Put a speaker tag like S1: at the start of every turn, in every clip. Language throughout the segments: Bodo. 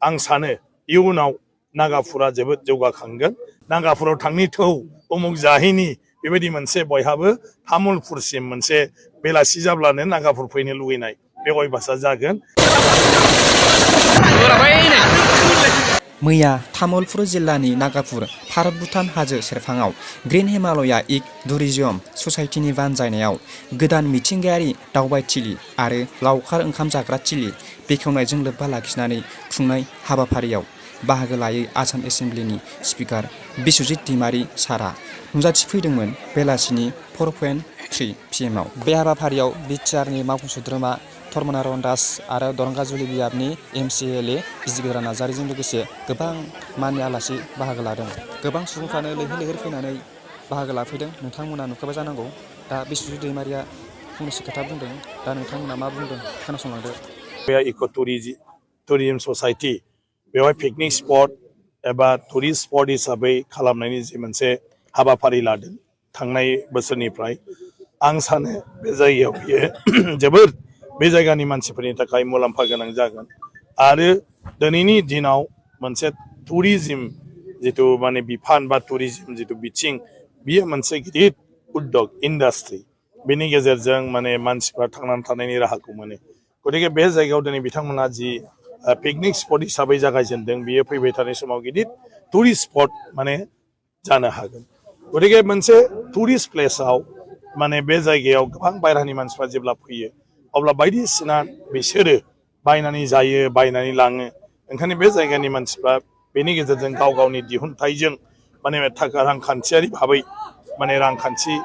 S1: आं सानो इयुनाव नागापुरा जोबोद जौगाखांगोन नागापुराव थांनि थौ उमुक जाहैनि बेबायदि मोनसे बयहाबो तामुलपुरसिम मोनसे बेलासि जाब्लानो नागापुर फैनो लुगैनाय बे अयभासा जागोन
S2: मैया तामुलपुर जिल्लानि नागापुर भारत भुटान हाजो सेरफाङाव ग्रीन हिमालया इक टुरिजम ससाइटिनि बानजायनायाव गोदान मिथिंगायारि दावबायथिलि आरो लावखार ओंखाम जाग्रा थिलि बेखेवनायजों लोब्बा लाखिनानै खुंनाय हाबाफारियाव बाहागो लायै आसाम एसेम्ब्लिनि स्पिकार बिस्वजित दैमारि सारा नुजाथिफैदोंमोन बेलासिनि 4:03 PM आव। बे हाबाफारियाव बिटिआरनि मावफुं सोद्रोमा धर्मनारायण दास आरो दरंगाजुलि बियाबनि MCLA बिजिगोरा नार्जारिजों लोगोसे गोबां माननि आलासि बाहागो लादों। गोबां सुबुंफ्रानो लैहोर लैहोर फैनानै बाहागो लाफैदों। नोंथांमोना नुखाबाय जानांगौ। दा बिस्वजित दैमारिया फंनैसो खोथा बुंदों। दा नोंथांमोना मा बुंदों खोनासंलांदो।
S1: बे इक' टुरिजम ससाइटि बेवहाय पिकनिक स्पट एबा टुरिस्ट स्पट हिसाबै खालामनायनि जि मोनसे हाबाफारि लादों थांनाय बोसोरनिफ्राय आं सानो बे जायगायाव बियो जोबोद बे जायगानि मानसिफोरनि थाखाय मुलाम्फा गोनां जागोन आरो दिनैनि दिनाव मोनसे टुरिजम जिथु माने बिफान बा टुरिजम जिथु बिथिं बियो मोनसे गिदिर उद्योग इन्डास्ट्रि बेनि गेजेरजों माने मानसिफ्रा थांनानै थानायनि राहाखौ मोनो गतिके बे जायगायाव दिनै बिथांमोना जि पिकनिक स्पट हिसाबै जागायजेनदों बियो फैबाय थानाय समाव गिदिर टुरिस्ट स्पट माने जानो हागोन गतिके मोनसे टुरिस्ट प्लेसाव माने बे जायगायाव गोबां बायरानि मानसिफ्रा जेब्ला फैयो अब्ला बायदिसिना बिसोरो बायनानै जायो बायनानै लाङो ओंखायनो बे जायगानि मानसिफ्रा बेनि गेजेरजों गाव गावनि दिहुनथाइजों माने थाखा रांखान्थियारि भाबै माने रांखान्थि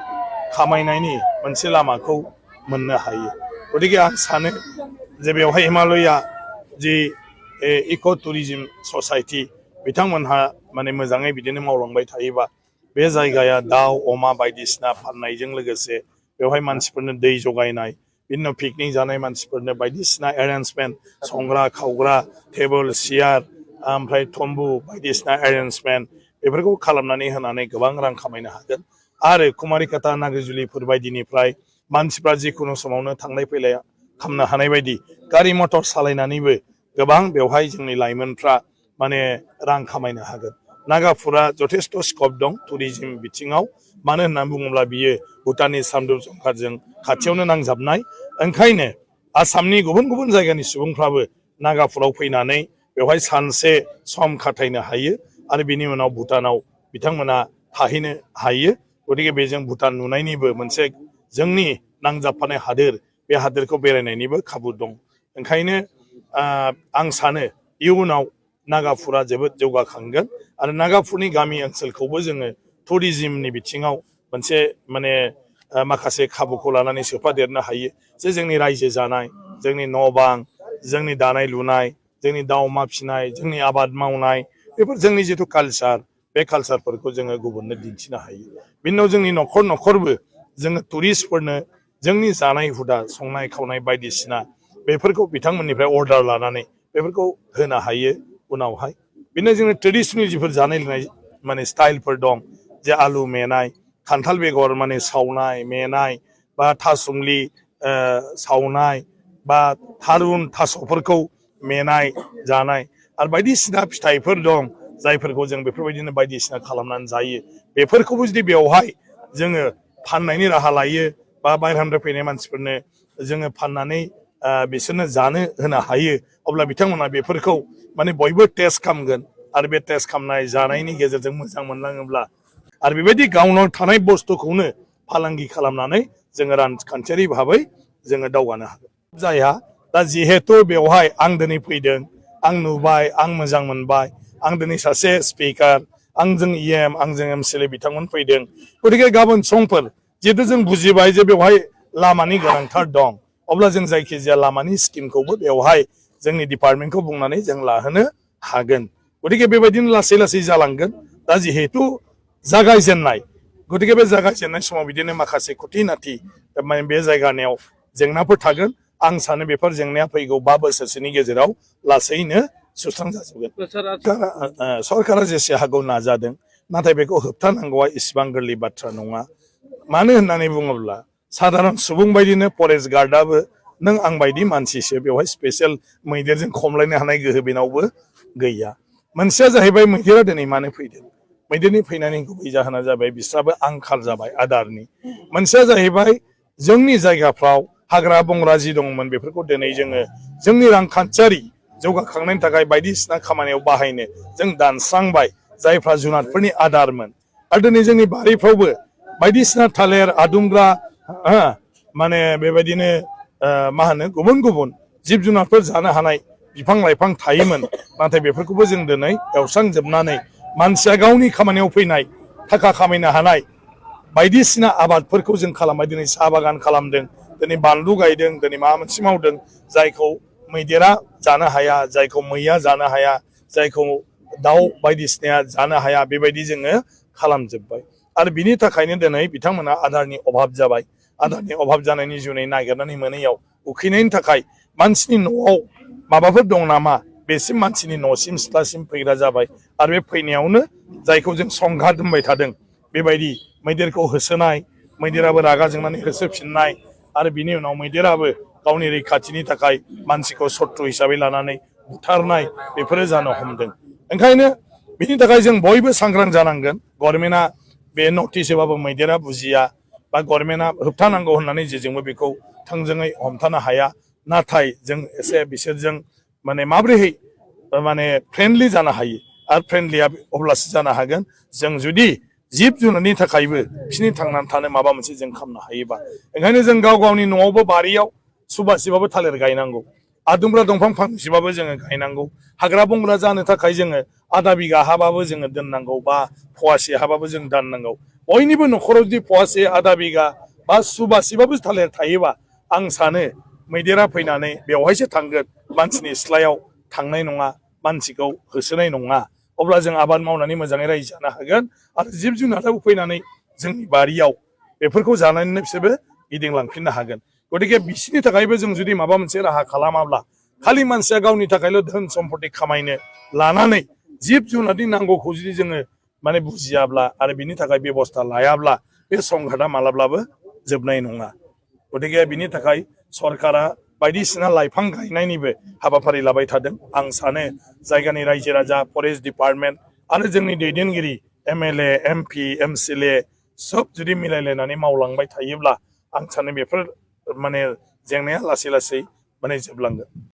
S1: खामायनायनि मोनसे लामाखौ मोननो हायो गतिके आं सानो जे बेवहाय हिमालया जि इक' टुरिजम ससाइटि बिथांमोनहा माने मोजाङै बिदिनो मावलांबाय थायोबा बे जायगाया दाउ अमा बायदिसिना फाननायजों लोगोसे बेवहाय मानसिफोरनो दै जगायनाय बिनि उनाव पिकनिक जानाय मानसिफोरनो बायदिसिना एरेन्जमेन्ट संग्रा खावग्रा टेबोल सियार ओमफ्राय तम्बु बायदिसिना एरेन्जमेन्ट बेफोरखौ खालामनानै होनानै गोबां रां खामायनो हागोन आरो कुमारिकाटा नागाजुलिफोर बायदिनिफ्राय मानसिफ्रा जिखुनु समावनो थांलाय फैलाय खालामनो हानाय बायदि गारि मटर सालायनानैबो गोबां बेवहाय जोंनि लाइमोनफ्रा माने रां खामायनो हागोन नागापुरा जथेस्थ' स्कप दं टुरिजम बिथिङाव मानो होननानै बुङोब्ला बियो भुटाननि सानदुब जंखारजों खाथियावनो नांजाबनाय ओंखायनो आसामनि गुबुन गुबुन जायगानि सुबुंफ्राबो नागापुराव फैनानै बेवहाय सानसे सम खाथायनो हायो आरो बिनि उनाव भुटानाव बिथांमोना थाहैनो हायो गतिके बेजों भुटान नुनायनिबो मोनसे जोंनि नांजाबफानाय हादोर बे हादोरखौ बेरायनायनिबो खाबु दं ओंखायनो आं सानो इयुनाव नागापुरा जोबोद जौगाखांगोन आरो नागापुरनि गामि ओनसोलखौबो जोङो टुरिजमनि बिथिङाव मोनसे माने माखासे खाबुखौ लानानै सोफादेरनो हायो जे जोंनि रायजो जानाय जोंनि न' बां जोंनि दानाय लुनाय जोंनि दाउ अमा फिसिनाय जोंनि आबाद मावनाय बेफोर जोंनि जिथु कालचार बे कालचारफोरखौ जोङो गुबुननो दिन्थिनो हायो बिनि उनाव जोंनि न'खर न'खरबो जोङो टुरिस्टफोरनो जोंनि जानाय हुदा संनाय खावनाय बायदिसिना बेफोरखौ बिथांमोननिफ्राय अर्डार लानानै बेफोरखौ होनो हायो उनावहाय बिदिनो जोङो ट्रेडिसनेल जिफोर जानाय लोंनाय माने स्टाइलफोर दं जे आलु मेनाय खान्थाल बेगर माने सावनाय मेनाय बा थासुमलि सावनाय बा थारुन थास'फोरखौ मेनाय जानाय आरो बायदिसिना फिथाइफोर दं जायफोरखौ जों बेफोरबायदिनो बायदिसिना खालामनानै जायो बेफोरखौबो जुदि बेवहाय जोङो फाननायनि राहा लायो बा बायह्रानिफ्राय फैनाय मानसिफोरनो जोङो फाननानै बिसोरनो जानो होनो हायो अब्ला बिथांमोना बेफोरखौ माने बयबो टेस्ट खालामगोन आरो बे टेस्ट खालामनाय जानायनि गेजेरजों मोजां मोनलाङोब्ला आरो बेबायदि गावनाव थानाय बुस्थुखौनो फालांगि खालामनानै जोङो रांखान्थियारि भाबै जोङो दावगानो हागोन जायहा दा जिहेथु बेवहाय आं दिनै फैदों आं नुबाय आं मोजां मोनबाय आं दिनै सासे स्पिकार आंजों आंजों MCLA बिथांमोन फैदों गतिके गाबोन समफोर जिहेतु जों बुजिबाय जे बेवहाय लामानि गोनांथार दं अब्ला जों जायखिजाया लामानि स्किमखौबो बेवहाय जोंनि डिपार्टमेन्टखौ बुंनानै जों लाहोनो हागोन गतिके बेबायदिनो लासै लासै जालांगोन दा जिहेतु जागायजेननाय गतिके बे जागायजेननाय समाव बिदिनो माखासे खुथि नाथि बे जायगानियाव जेंनाफोर थागोन आं सानो बेफोर जेंनाया फैगौ 5 बोसोरसोनि गेजेराव लासैनो सुस्रांजाजोबगोन सरकारा जेसे हागौ नाजादों नाथाय बेखौ होबथानांगौआ इसिबां गोरलै बाथ्रा नङा मानो होननानै बुङोब्ला साधारन सुबुं बायदिनो फरेस्ट गार्डआबो नों आं बायदि मानसिसो बेवहाय स्पेशल मैदेरजों खमलायनो हानाय गोहो बेनावबो गैया मोनसेया जाहैबाय मैदेरा दिनै मानो फैदों मैदेरनि फैनायनि गुबै जाहोना जाबाय बिस्राबो आंखाल जाबाय आदारनि मोनसेया जाहैबाय जोंनि जायगाफ्राव हाग्रा बंग्रा जि दंमोन बेफोरखौ दिनै जोङो जोंनि रांखान्थियारि जौगाखांनायनि थाखाय बायदिसिना खामानियाव बाहायनो जों दानस्रांबाय जायफ्रा जुनारफोरनि आदारमोन आरो दिनै जोंनि बारिफ्रावबो बायदिसिना थालिर आदुमग्रा माने बेबायदिनो मा होनो गुबुन गुबुन जिब जुनारफोर जानो हानाय बिफां लाइफां थायोमोन नाथाय बेफोरखौबो जों दिनै एवस्रांजोबनानै मानसिया गावनि खामानियाव फैनाय थाखा खामायनो हानाय बायदिसिना आबादफोरखौ जों खालामबाय दिनै साहा बागान खालामदों दिनै बानलु गायदों दिनै माबा मोनसे मावदों जायखौ मैदेरा जानो हाया जायखौ मैया जानो हाया जायखौ दाउ बायदिसिनाया जानो हाया बेबायदि जोङो खालामजोब्बाय आरो बिनि थाखायनो दिनै बिथांमोना आदारनि अभाब जाबाय आदारनि अभाब जानायनि जुनै नागिरनानै मोनैयाव उखैनायनि थाखाय मानसिनि न'आव माबाफोर दं नामा बेसिम मानसिनि न'सिम सिथ्लासिम फैग्रा जाबाय आरो बे फैनायावनो जायखौ जों संघा दोनबाय थादों बेबायदि मैदेरखौ होसोनाय मैदेराबो रागा जोंनानै होसोफिननाय आरो बिनि उनाव मैदेराबो गावनि रैखाथिनि थाखाय मानसिखौ सत्रु हिसाबै लानानै बुथारनाय बेफोरो जानो हमदों ओंखायनो बिनि थाखाय जों बयबो सांग्रां जानांगोन गभर्नमेन्टआ बे नटिस होबाबो मैदेरा बुजिया बा गभर्नमेन्टआ होबथानांगौ होननानै जेजोंबो बेखौ थोंजोङै हमथानो हाया नाथाय जों एसे बिसोरजों माने माब्रैहै माने फ्रेन्डलि जानो हायो आरो फ्रेन्डलिया अब्लासो जानो हागोन जों जुदि जिब जुनारनि थाखायबो बिसोरनि थांनानै थानो माबा मोनसे जों खालामनो हायोबा ओंखायनो जों गाव गावनि न'आवबो बारियाव सुबासेबाबो थालिर गायनांगौ आदुमब्रा दंफां फांसेबाबो जोङो गायनांगौ हाग्रा बंग्रा जानो थाखाय जोङो आधा बिगा हाबाबो जोङो दोननांगौ बा फवासे हाबाबो जों दाननांगौ बयनिबो न'खराव जुदि फवासे आधा बिगा बा सुबासेबाबो थालिर थायोबा आं सानो मैदेरा फैनानै बेवहायसो थांगोन मानसिनि सिथ्लायाव थांनाय नङा मानसिखौ होसोनाय नङा अब्ला जों आबाद मावनानै मोजाङै रायजो जानो हागोन आरो जिब जुनाराबो फैनानै जोंनि बारियाव बेफोरखौ जानानैनो बिसोरबो गिदिंलांफिननो हागोन गतिके बिसोरनि थाखायबो जों जुदि माबा मोनसे राहा खालामाब्ला खालि मानसिया गावनि थाखायल' धोन सम्पति खामायनो लानानै जिब जुनारनि नांगौखौ जुदि जोङो माने बुजियाब्ला आरो बिनि थाखाय बेबस्था लायाब्ला बे संघाता मालाब्लाबो जोबनाय नङा गतिके बिनि थाखाय सरकारा बायदिसिना लाइफां गायनायनिबो हाबाफारि लाबाय थादों आं सानो जायगानि रायजो राजा फरेस्ट डिपार्टमेन्ट आरो जोंनि दैदेनगिरि MLA MP MCLA सब जुदि मिलायलायनानै मावलांबाय थायोब्ला आं सानो बेफोर माने जेंनाया लासै लासै माने जोबलांगोन